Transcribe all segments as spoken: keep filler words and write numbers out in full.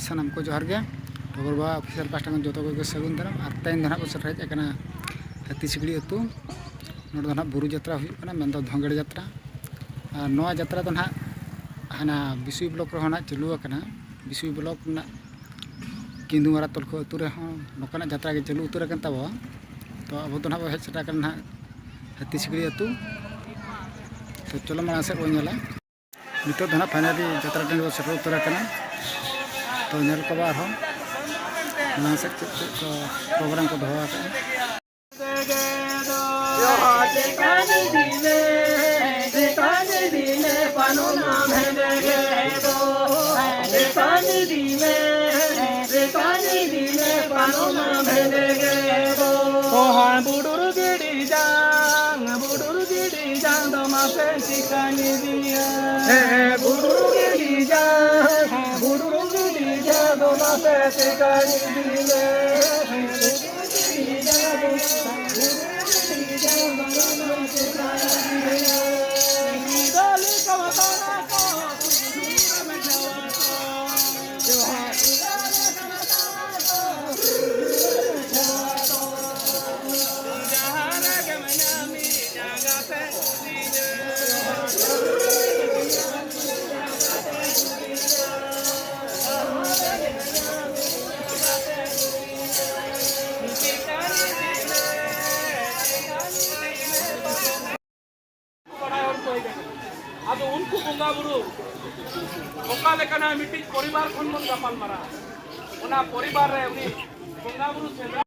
ᱥᱟᱱᱟᱢ ᱠᱚ ᱡᱚᱦᱟᱨ ᱜᱮ᱾ ᱴᱚᱜᱚᱨ ᱵᱟᱵᱟ ᱚᱯᱷᱤᱥᱤᱭᱟᱞ ᱯᱟᱦᱴᱟ ᱠᱷᱚᱱ ᱡᱚᱛᱚ ᱠᱚᱜᱮ ᱥᱟᱹᱜᱩᱱ ᱫᱟᱨᱟᱢ᱾ ᱟᱨ ᱛᱮᱦᱮᱧ ᱫᱚ ᱱᱟᱦᱟᱜ ᱵᱚᱱ ᱥᱮᱴᱮᱨ ᱦᱮᱡ ᱟᱠᱟᱱᱟ ᱦᱟᱹᱛᱤ ᱥᱤᱠᱲᱤ ᱟᱹᱛᱩ᱾ ᱱᱚᱰᱮ ᱫᱚ ᱱᱟᱦᱟᱜ ᱵᱩᱨᱩ ᱡᱟᱛᱨᱟ ᱦᱩᱭᱩᱜ ᱠᱟᱱᱟ, ᱢᱮᱱᱫᱚ ᱫᱷᱚᱸᱜᱮᱲ ᱡᱟᱛᱨᱟ᱾ ᱟᱨ ᱱᱚᱣᱟ ᱡᱟᱛᱨᱟ ᱫᱚ ᱱᱟᱦᱟᱜ ᱦᱟᱱᱟ ᱵᱤᱥᱩᱭ ᱵᱞᱚᱠ ᱨᱮᱦᱚᱸ ᱱᱟᱦᱟᱜ ᱪᱟᱹᱞᱩ ᱟᱠᱟᱱᱟ᱾ ᱵᱤᱥᱩᱭ ᱵᱞᱚᱠ ᱨᱮᱱᱟᱜ ᱠᱤᱸᱫᱩ ᱢᱟᱨᱟ ᱛᱚᱞᱠᱷᱚ ᱟᱹᱛᱩ ᱨᱮᱦᱚᱸ ᱱᱚᱝᱠᱟᱱᱟᱜ ᱡᱟᱛᱨᱟ ᱜᱮ ᱪᱟᱹᱞᱩ ᱩᱛᱟᱹᱨ ᱟᱠᱟᱱ ᱛᱟᱵᱚᱣᱟ᱾ ᱛᱚ ᱟᱵᱚ ᱫᱚ ᱱᱟᱦᱟᱜ ᱵᱚᱱ ᱦᱮᱡ ᱥᱮᱴᱮᱨ ᱟᱠᱟᱱᱟ ᱱᱟᱦᱟᱜ ᱦᱟᱹᱛᱤ ᱥᱤᱠᱲᱤ ᱟᱹᱛᱩ᱾ ᱛᱚ ᱪᱚᱞᱚ ᱢᱟᱲᱟᱝ ᱥᱮᱫ ᱵᱚᱱ ᱧᱮᱞᱟ᱾ ᱱᱤᱛᱚᱜ ᱫᱚ ᱱᱟᱦᱟᱜ ᱯᱷᱟᱭᱱᱟᱞᱤ ᱡᱟᱛᱨᱟ ᱴᱟᱺᱰᱤ ᱵᱚᱱ ᱥᱮᱴᱮᱨ ᱩᱛᱟᱹᱨ ᱟᱠᱟᱱᱟ᱾ ᱛᱚ ᱧᱮᱞ ᱠᱚᱵᱚ ᱟᱨᱦᱚᱸ ᱢᱟᱲᱟᱝ ᱥᱮᱫ ᱪᱮᱫ ᱪᱮᱫ ᱠᱚ ᱯᱨᱳᱜᱨᱟᱢ ᱠᱚ ᱫᱚᱦᱚ ᱟᱠᱟᱫᱼᱟ᱾ ᱚᱦᱟ ᱵᱩᱰᱩᱨ ᱜᱤᱰᱤ ᱡᱟᱝ, ᱵᱩᱰᱩᱨ ᱜᱤᱰᱤ ᱡᱟᱝ ᱫᱚ ᱢᱟᱥᱮ ᱪᱤᱠᱟᱹᱧ ᱤᱫᱤᱭᱟ? ᱦᱮᱸ, ᱵᱩᱰᱩᱨ ᱜᱤᱰᱤ ᱡᱟᱝ, ᱵᱩᱰᱩᱨ ᱜᱤᱰᱤ ᱡᱟᱝ ᱫᱚ ᱢᱟᱥᱮ ᱪᱤᱠᱟᱹᱧ ᱤᱫᱤᱭᱟ? ᱵᱟᱲᱟᱭ ᱦᱚᱲ ᱠᱚ ᱦᱮᱡ ᱟᱠᱟᱱᱟ᱾ ᱟᱫᱚ ᱩᱱᱠᱩ ᱵᱚᱸᱜᱟ ᱵᱩᱨᱩ ᱚᱠᱟ ᱞᱮᱠᱟᱱᱟᱜ ᱢᱤᱫᱴᱤᱡ ᱯᱚᱨᱤᱵᱟᱨ ᱠᱷᱚᱱ ᱵᱚᱱ ᱜᱟᱯᱟᱞ ᱢᱟᱨᱟᱣᱟ, ᱚᱱᱟ ᱯᱚᱨᱤᱵᱟᱨ ᱨᱮ ᱩᱱᱤ ᱵᱚᱸᱜᱟ ᱵᱩᱨᱩ ᱥᱮᱸᱫᱽᱨᱟ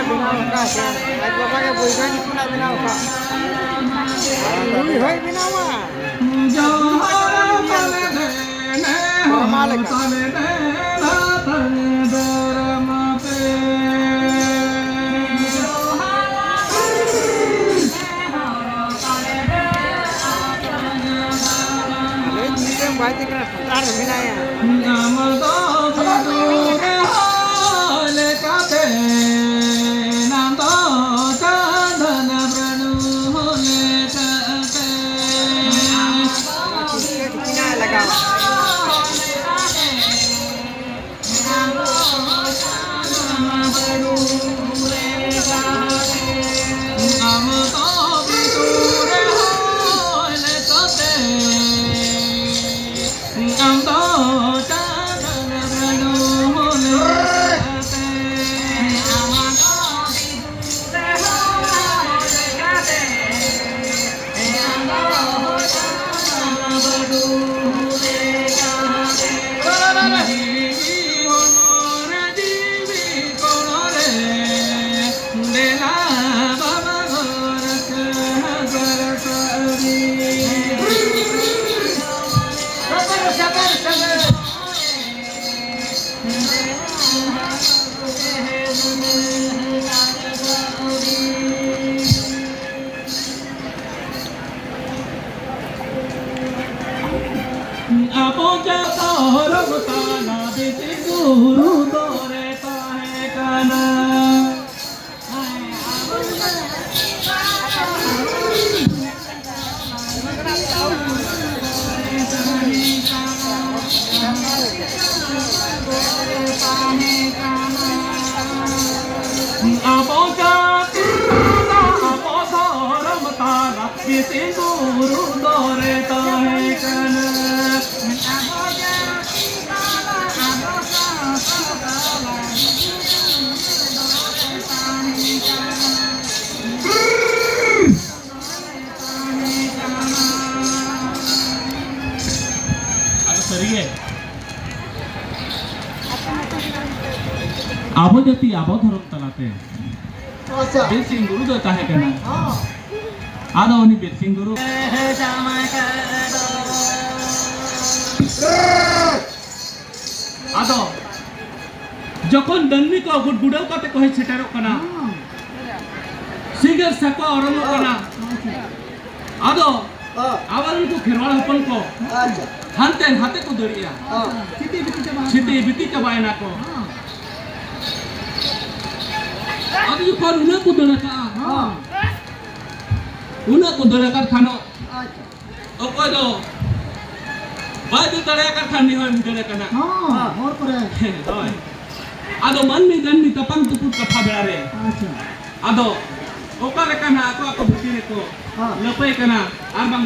ᱵᱮᱱᱟᱣ ᱟᱠᱟᱫ ᱥᱮ ᱟᱡ ᱵᱟᱵᱟ ᱜᱮ ᱵᱳᱭᱜᱟᱱᱤᱠ ᱠᱷᱚᱱᱟᱜ ᱵᱮᱱᱟᱣ ᱟᱠᱟᱫ᱾ ᱱᱩᱭ ᱦᱚᱸᱭ ᱵᱮᱱᱟᱣᱟ᱾ ᱢᱟ ᱞᱮᱠᱟ᱾ ᱟᱞᱮ ᱢᱤᱫᱴᱟᱝ ᱵᱟᱭ ᱛᱟᱦᱮᱸ ᱠᱟᱱᱟ, ᱴᱚᱴᱷᱟ ᱨᱮ ᱢᱮᱱᱟᱭᱟ᱾ ᱟᱢ ᱫᱚ ᱵᱤᱫᱩᱨ ᱦᱚᱲ ᱞᱮᱠᱟᱛᱮ, ᱟᱢ ᱫᱚ ᱪᱟᱸᱫᱟᱱ ᱵᱨᱟᱱᱩ ᱞᱮᱠᱟᱛᱮ᱾ ᱴᱷᱤᱠᱟᱹ ᱴᱷᱤᱠᱟᱹᱱᱟ ᱞᱟᱜᱟᱣ᱾ ᱟᱵᱚ ᱡᱚᱛᱚ ᱦᱚᱲ ᱛᱟᱞᱟ ᱵᱤᱥᱤ ᱜᱩᱨᱩ ᱫᱚᱨᱮ ᱛᱟᱦᱮᱸ ᱠᱟᱱᱟ᱾ ᱟᱵᱚ ᱡᱟᱹᱛᱤ ᱛᱟᱞᱟ, ᱟᱵᱚ ᱫᱷᱚᱨᱚᱢ ᱛᱟᱞᱟ, ᱵᱤᱥᱤ ᱜᱩᱨᱩ ᱫᱚᱨᱮ ᱛᱟᱦᱮᱸ ᱠᱟᱱᱟ᱾ ᱟᱫᱚ ᱥᱟᱹᱨᱤᱜᱮ, ᱟᱵᱚ ᱡᱟᱹᱛᱤ ᱟᱵᱚ ᱫᱷᱚᱨᱚᱢ ᱛᱟᱞᱟᱛᱮ ᱟᱪᱪᱷᱟ᱾ ᱵᱤᱨ ᱥᱤᱝ ᱜᱩᱨᱩ ᱫᱚᱭ ᱛᱟᱦᱮᱸ ᱠᱟᱱᱟ᱾ ᱦᱚᱸ᱾ ᱟᱫᱚ ᱩᱱᱤ ᱵᱤᱨ ᱥᱤᱝ ᱜᱩᱨᱩ, ᱟᱫᱚ ᱡᱚᱠᱷᱚᱱ ᱫᱟᱹᱱᱢᱤ ᱠᱚ ᱜᱩᱰ ᱜᱩᱰᱟᱹᱣ ᱠᱟᱛᱮ ᱠᱚ ᱦᱮᱡ ᱥᱮᱴᱮᱨᱚᱜ ᱠᱟᱱᱟ, ᱦᱚᱸ᱾ ᱥᱤᱸᱜᱟᱹᱲ ᱥᱟᱠᱣᱟ ᱚᱨᱚᱝᱚᱜ ᱠᱟᱱᱟ᱾ ᱟᱪᱪᱷᱟ᱾ ᱟᱫᱚ ᱦᱚᱸ᱾ ᱟᱵᱚᱨᱮᱱ ᱠᱚ ᱠᱷᱮᱨᱣᱟᱲ ᱦᱚᱯᱚᱱ ᱠᱚ ᱟᱪᱪᱷᱟ᱾ ᱦᱟᱱᱛᱮ ᱱᱟᱛᱮ ᱠᱚ ᱫᱟᱹᱲᱮᱜᱼᱟ᱾ ᱦᱚᱸ᱾ ᱥᱤᱛᱤ ᱵᱤᱛᱤ ᱪᱟᱵᱟ ᱥᱤᱛᱤ ᱟᱠᱟᱱᱟ᱾ ᱵᱤᱛᱤ ᱪᱟᱵᱟᱭᱮᱱᱟ ᱠᱚ᱾ ᱦᱚᱸ᱾ ᱟᱫᱚ ᱡᱚᱠᱷᱚᱱ ᱩᱱᱟᱹᱜ ᱠᱚ ᱫᱟᱹᱲ ᱟᱠᱟᱜᱼᱟ, ᱦᱚᱸ᱾ ᱩᱱᱟᱹᱜ ᱠᱚ ᱫᱟᱹᱲ ᱟᱠᱟᱫ ᱠᱷᱟᱱ ᱟᱪᱪᱷᱟ᱾ ᱚᱠᱚᱭ ᱫᱚ ᱵᱟᱭ ᱫᱟᱹᱲ ᱫᱟᱲᱮᱭᱟᱜ ᱠᱟᱱ ᱠᱷᱟᱱ ᱩᱱᱤ ᱦᱚᱸᱭ ᱫᱟᱹᱲ ᱟᱠᱟᱱᱟ᱾ ᱦᱚᱸ, ᱦᱚᱨ ᱠᱚᱨᱮ᱾ ᱦᱳᱭ᱾ ᱟᱫᱚ ᱢᱟᱹᱱᱢᱤ ᱫᱟᱹᱱᱢᱤ ᱛᱟᱯᱟᱢ ᱛᱩᱯᱩᱫ ᱠᱟᱛᱷᱟ ᱵᱮᱲᱟ ᱨᱮ ᱟᱪᱪᱷᱟ᱾ ᱟᱫᱚ ᱚᱠᱟ ᱞᱮᱠᱟ ᱱᱟᱜ ᱟᱠᱚ ᱟᱠᱚ ᱵᱷᱤᱛᱤᱨ ᱨᱮᱠᱚ ᱦᱚᱸ᱾ ᱞᱟᱹᱯᱟᱹᱭ ᱠᱟᱱᱟ ᱟᱨ ᱵᱟᱝ